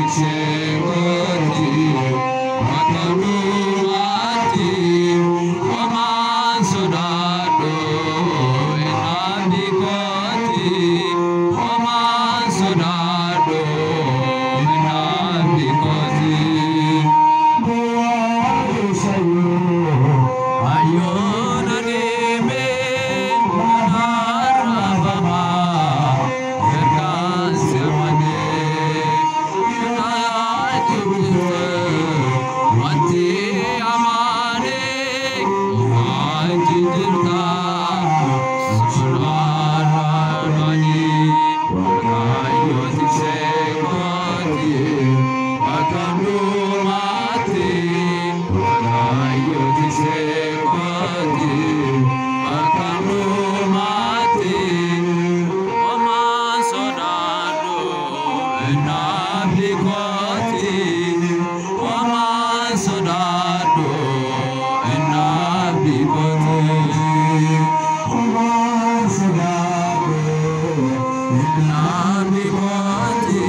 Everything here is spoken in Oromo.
Tiksee kooti bakka hundumaatti, homaan sodaadhu inni kooti, homaan sodaadhu inni kooti. Ayyoona deemee kanarraafama ergaan sirmadee kanaatti bulche wanti amaanee wanti jirta sodaadhaanii. Waaqayyo tiksee kooti bakka hundumaatti, Waaqayyo tiksee kooti bakka hundumaatti, homaan sodaadhu inni kooti, homaan sodaadhu inni kooti. Homaan sodaadhu inni kooti,